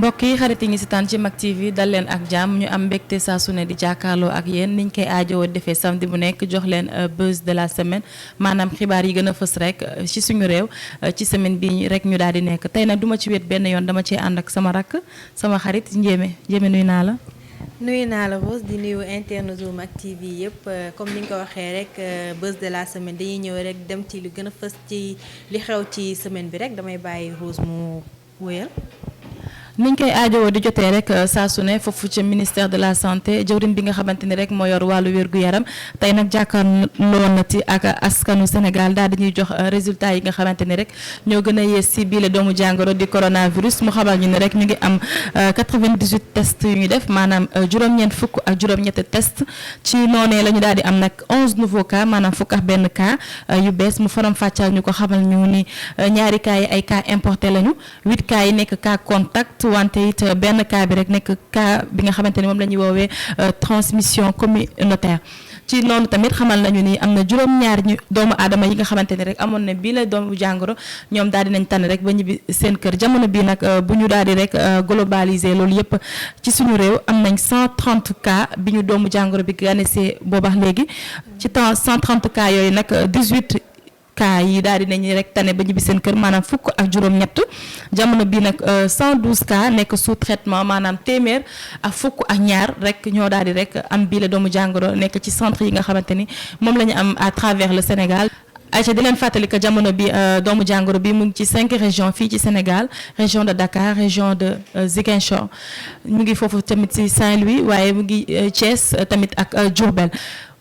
mbokk yi xarit yi ngi seetaan ci Mak TV dal leen ak jàmm ñu am mbégte saa su ne di jàkkaarloo ak yéen niñ koy aajowoo defee samedi bu nekk jox leen buzz de la semaine maanaam xibaar yi gën a fës rek ci suñu réew ci semaine bi rek ñu daal di nekk tey nag duma ci wet benn yoon dama cee ànd ak sama rakk sama xarit Ndiémé nuyu naa la. nuyu naa la Rose di nuyu internet u Mak TV yëpp comme ni nga ko waxee rek buzz de la semaine dañuy ñëw rek dem ci lu gën a fës ci li xew ci semaine bi rek damay bàyyi Rose mu wéyal. niñ koy aajowoo di jotee rek saa su ne foofu ci ministère de la santé jëwriñ bi nga xamante ni rek moo yor wàllu wér-gu-yaram tey nag jàkkaarloo na ci ak askanu Sénégal daal di ñuy jox résultat yi nga xamante ni rek ñoo gën a yees si biile doomu jàngoro di coronavirus mu xamal ñu ne rek ñu ngi am 98 tests yu ñu def maanaam juróom-ñeent fukk ak juróom-ñetti test ci noonee la ñu daal di am nag 11 nouveaux cas maanaam fukk ak benn cas yu bees mu faram fàccal ñu ko xamal ñu ni ñaari cas yi ay cas importé lañu 8 cas yi nekk cas contact. wante it benn cas bi rek nekk cas bi nga xamante ni moom la ñuy woowee transmission communautaire ci noonu tamit xamal nañu ni am na juróom-ñaar ñu doomu aadama yi nga xamante ni rek amoon na bii la doomu jàngoro ñoom daal di nañ tànn rek ba ñibbi seen kër jamono bii nag bu ñu daal di rek globaliser loolu yëpp ci suñu réew am nañ 130 cas bi ñu doomu jàngoro bi ganesee boobax léegi ci temps 130 cas yooyu nag 18 cas yi daal di nañu rek tane ba ñibbi seen kër maanaam fukk ak juróom-ñett jamono bi nag 112 cas nekk sous traitement maanaam téeméer ak fukk ak ñaar rek ñoo daal di rek am bii la doomu jàngoro nekk ci centre yi nga xamante ni moom la ñu am à travers le Sénégal. Aïcha di leen fàttali que jamono bi doomu jàngoro bi mu ngi ci 5 régions fii ci Sénégal région de Dakar région de Ziguinchor mu ngi foofu tamit ci Saint-Louis waaye mu ngi Thiès tamit ak Diourbel.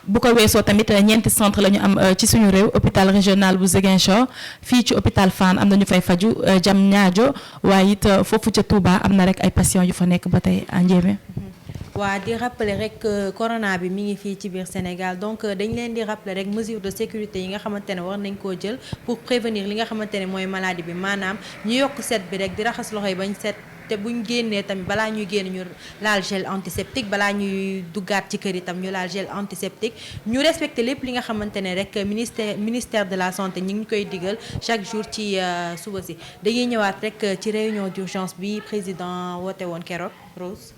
bu ko weesoo tamit ñeenti centre la ñu am ci suñu réew hôpital régional bu Ziguinchor fii ci hôpital Fann am na ñu fay faju Diamniadio waaye it foofu ca Touba am na rek ay patients yu fa nekk ba tey Ndiémé. waa di rappeler rek corona bi mi ngi fii ci biir Sénégal donc dañ leen di rappeler rek mesure de sécurité yi nga xamante ne war nañ koo jël pour prévenir li nga xamante ne mooy maladie bi maanaam ñu yokk set bi rek di raxas loxo yi bañ set. te buñ génnee tamit balaa ñuy génn ñu laal gel antiseptique balaa ñuy duggaat ci kër itam ñu laal gel antiseptique ñu respecté lépp li nga xamante ne rek ministère de la santé ñu ngi koy digal chaque jour ci suba si dañuy ñëwaat rek ci réunion d'urgence bi président woote woon keroog Rose.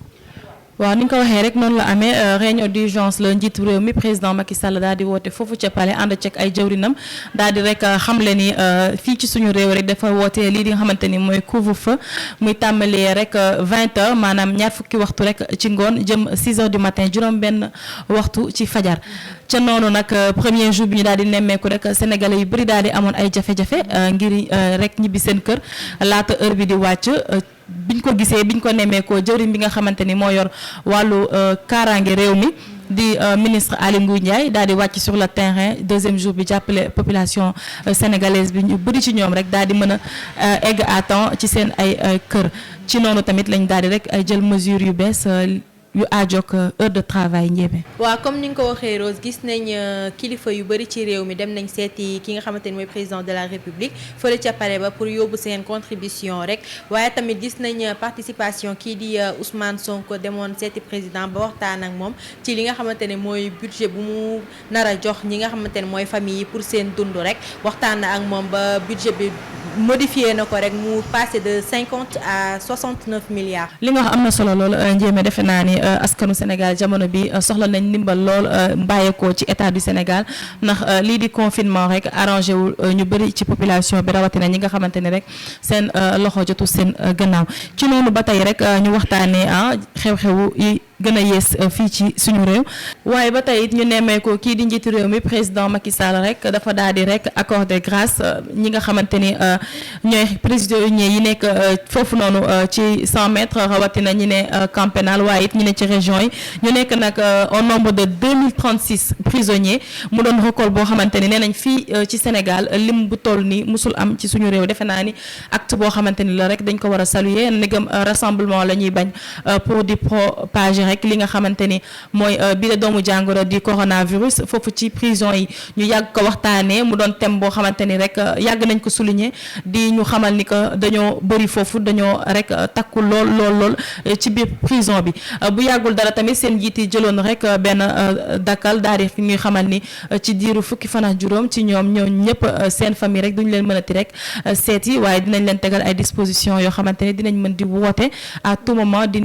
waaw ni nga ko waxee rek noonu la amee réunion d'urgence la njiitu réew mi président Macky Sall daal di woote foofu ca palais ànd ceeg ay jawrinam daal di rek xamle ni fii ci suñu réew rek dafa woote lii di nga xamante ni mooy couvre-feu muy tàmbalee rek 20h maanaam ñaar fukki waxtu rek ci ngoon jëm 6h du matin juróom benn waxtu ci fajar ca noonu nag premier jour bi ñu daal di nemmeeku rek sénégalais yu bëri daal di amoon ay jafe-jafe ngir rek ñibbi seen kër laata heure bi di wàcc biñ ko gisee biñ ko nemmeekoo jëwriñ bi nga xamante ni moo yor wàllu kaaraange réew mi di ministre Aly Ngouille Ndiaye daal di wàcc sur le terrain deuxième jour bi jàppale population sénégalaise bi ñu bëri ci ñoom rek daal di mën a egg à temps ci seen ay kër ci noonu tamit lañ daal di rek ay jël mesures yu bees yu aajook heure de travail Ndiémé. waaw comme ni nga ko waxee Rose gis nañ kilifa yu bëri ci réew mi dem nañ seeti ki nga xamante ni mooy président de la république fële ca palais ba pour yóbbu seen contribution rek waaye tamit gis nañ participation kii di Ousmane Sonko demoon seeti président ba waxtaan ak moom ci li nga xamante ne mooy budget bu mu nar a jox ñi nga xamante ne mooy famille yi pour seen dund rek waxtaan na ak moom ba budget bi modifié na ko rek mu passé de 50 à 69 milliards. li nga wax am na solo lool Ndiémé defe naa ni askanu Sénégal jamono bi soxla nañ ndimbal lool bàyyeekoo ci état du Sénégal ndax lii di confinement rek arrangé wul ñu bëri ci population bi rawatina ñi nga xamante ni rek seen loxo jotu seen gannaaw ci noonu ba tey rek ñu waxtaanee xew-xewu yi gën a yees fii ci suñu réew waaye ba tey it ñu nemmeeku kii di njiitu réew mi président Macky Sall rek dafa daal di rek accordé grâce ñi nga xamante ni ñooy prisonniers yi nekk foofu noonu ci 100 mètres rawatina ñi ne camp pénal waaye it ñi ne ci région yi ñu nekk nag au nombre de 2036 prisonniers mu doon record boo xamante ni nee nañ fii ci Sénégal lim bu toll nii musul am ci suñu réew defe naa ni acte boo xamante ni la rek dañ ko war a saluer ndegam rassemblement la ñuy bañ pour di propager protéger rek li nga xamante ni mooy bi la doomu jàngoro di coronavirus foofu ci prison yi ñu yàgg ko waxtaanee mu doon thème boo xamante ni rek yàgg nañ ko souligner di ñu xamal ni que dañoo bëri foofu dañoo rek takku lool ci biir prison bi bu yàggul dara tamit seen njiit yi jëloon rek benn dakkal daal di ñuy xamal ni ci diiru fukki fan ak juróom ci ñoom ñëpp seen famille rek duñu leen mënati rek seeti waaye dinañ leen tegal ay dispositions yoo xamante ne dinañ mën di woote à tout moment di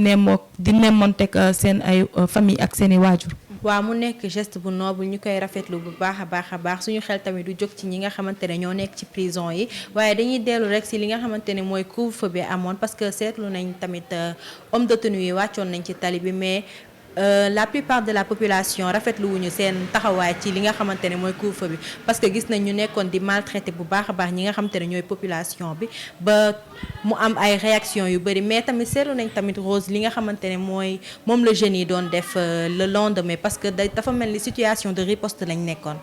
nemmonteeg seen ay famille ak seen i waajur. waaw mu nekk geste bu noble ñu koy rafetlu bu baax a baax suñu xel tamit du jóg ci ñi nga xamante ne ñoo nekk ci prison yi waaye dañuy dellu rek si li nga xamante ne mooy couvre-feu bi amoon parce que seetlu nañ tamit homme de tenue yi wàccoon nañ ci tali bi mais la plupart de la population rafetlu wuñu seen taxawaay ci li nga xamante ne mooy couvre-feu bi parce que gis nañ ñu nekkoon di maltraité bu baax a baax ñi nga xamante ne ñooy population bi ba mu am ay réaction yu bëri mais tamit seetlu nañ tamit Rose li nga xamante ne moom la jeunes yi doon def le lendemain parce que dafa mel ni situation de riposte lañ nekkoon.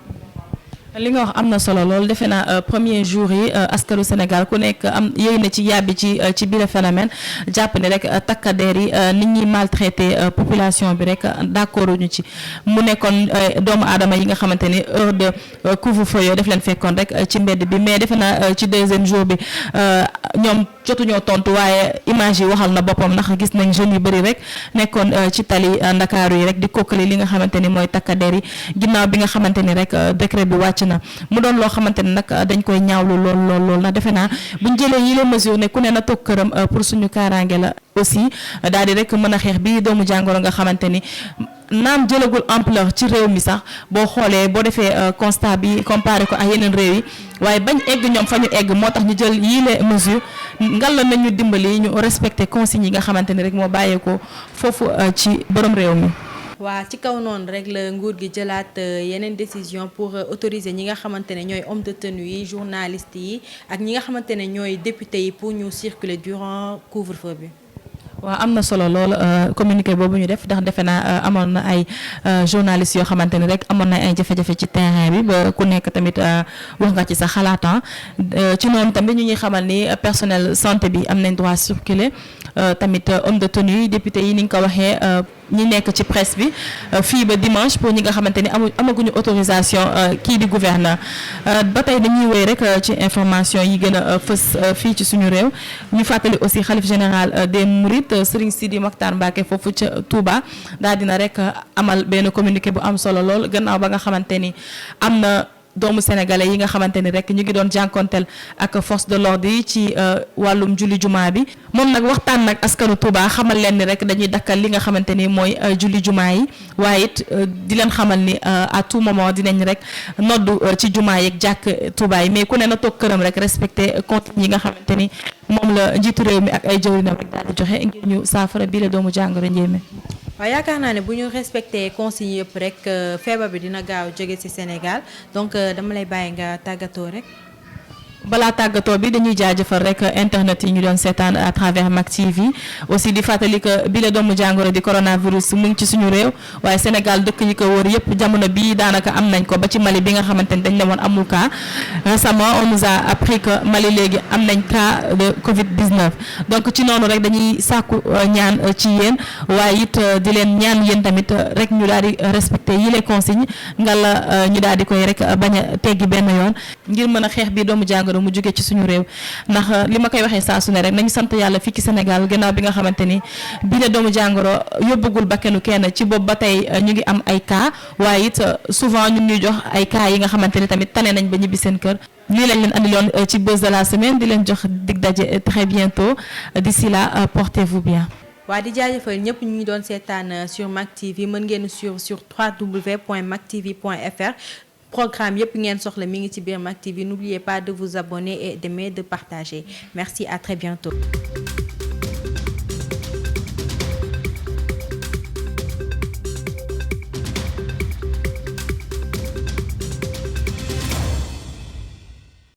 li nga wax am na solo loolu defe naa premier jour yi askanu Sénégal ku nekk am yéy na ci yàbbi ci biir phénomène jàpp ne rek takkadeer yi nit ñi maltraité population bi rek d'accord ñu ci mu nekkoon doomu aadama yi nga xamante ni heure de couvre-feu yoo def leen fekkoon rek ci mbedd bi mais defe naa ci deuxième jour bi ñoom jotuñoo tontu waaye image yi waxal na boppam ndax gis nañ jeunes yu bëri rek nekkoon ci tali Ndakaaru yi rek di kokkali li nga xamante ni mooy takkadeer yi ginnaaw bi nga xamante ni rek décret bi wàcc na mu doon loo xamante ne nag dañ koy ñaawlu lool ndax defe naa buñ jëlee yi les mesures ne ku ne na toog këram pour suñu kaaraange la aussi daal di rek mën a xeex bi doomu jàngoro nga xamante ni naam jëlagul ampleur ci réew mi sax boo xoolee boo defee constat bi comparé ko ak yeneen réew yi waaye bañ egg ñoom fa ñu egg moo tax ñu jël yii les mesures ngal la nañu dimbali ñu respecté consignes yi nga xamante ni rek moo bàyyeekoo foofu ci borom réew mi. waa ci kaw noonu rek la nguur gi jëlaat yeneen décision pour autoriser ñi nga xamante ne ñooy homme de tenue yi journalistes yi ak ñi nga xamante ne ñooy député yi pour ñu circuler durant couvre-feu bi. waaw am na solo lool communiqué boobu ñu def ndax defe naa amoon na ay journalistes yoo xamante ni rek amoon na ay jafe-jafe ci terrain bi ba ku nekk tamit wax nga ci sa xalaatan ci noonu tamit ñu ñuy xamal ni personnel santé bi am nañ droit circuler tamit homme de tenue yi député yi ni nga ko waxee ñi nekk ci presse bi fii ba dimanche pour ñi nga xamante ni amaguñu autorisation kii di gouverneur ba tey dañuy wéy rek ci information yi gën a fës fii ci suñu réew ñu fàttali aussi xalif général des Mourides Serigne Sidi Mokhtar Mbacké foofu ca Touba daal dina rek amal benn communiqué bu am solo lool gannaaw ba nga xamante ni am na doomu sénégalais yi nga xamante ni rek ñu ngi doon jànkonteel ak force de l'ordre yi ci wàllum julli jumaa bi moom nag waxtaan nag askanu Touba xamal leen ni rek dañuy dakkal li nga xamante ni mooy julli jumaa yi waaye it di leen xamal ni à tout moment dinañ rek noddu ci jumaa yeeg jàkk Touba yi mais ku ne na toog këram rek respecté consignes yi nga xamante ni moom la njiitu réew mi ak ay jëwrinam rek daal di joxe ngir ñu saafara bii la doomu jàngoro njéeme. waaw yaakaar naa ne bu ñu respecté consignes yëpp rek feebar bi dina gaaw jóge ci Sénégal donc dama lay bàyyi nga tàggatoo rek. balaa tàggatoo bi dañuy jaajëfal rek internet yi ñu doon seetaan à travers Mak TV aussi di fàttali que bi la doomu jàngoro di coronavirus mu ngi ci suñu réew waaye Sénégal dëkk yi ko wër yëpp jamono bii daanaka am nañ ko ba ci Mali bi nga xamante ni dañ ne woon amul cas récemment on nous a appris que Mali léegi am nañ cas de Covid-19 donc ci noonu rek dañuy sàkku ñaan ci yéen waaye it di leen ñaan yéen tamit rek ñu daal di respecté yi les consignes nga la ñu daal di koy rek bañ a teggi benn yoon ngir mën a xeex bi doomu jàngoro mu jóge ci suñu réew ndax li ma koy waxee saa su ne rek nañu sant yàlla fii ci Sénégal gannaaw bi nga xamante ni bii la doomu jàngoro yóbbugul bakkanu kenn ci boobu ba tey ñu ngi am ay cas waaye it souvent ñun ñuy jox ay cas yi nga xamante ni tamit tane nañ ba ñibbi seen kër lii lañ leen andiloon ci buzz de la semaine di leen jox dig daje très bientôt d'ici là portez-vous bien. waa di jaajëfal ñëpp ñu ngi doon seetaan sur Mak TV mën ngeen suivre sur www.maktv.fr programme yëpp ngeen soxla mi ngi ci biir Mak TV n'oubliez pas de vous abonner et d'aimer de partager merci à très bientôt.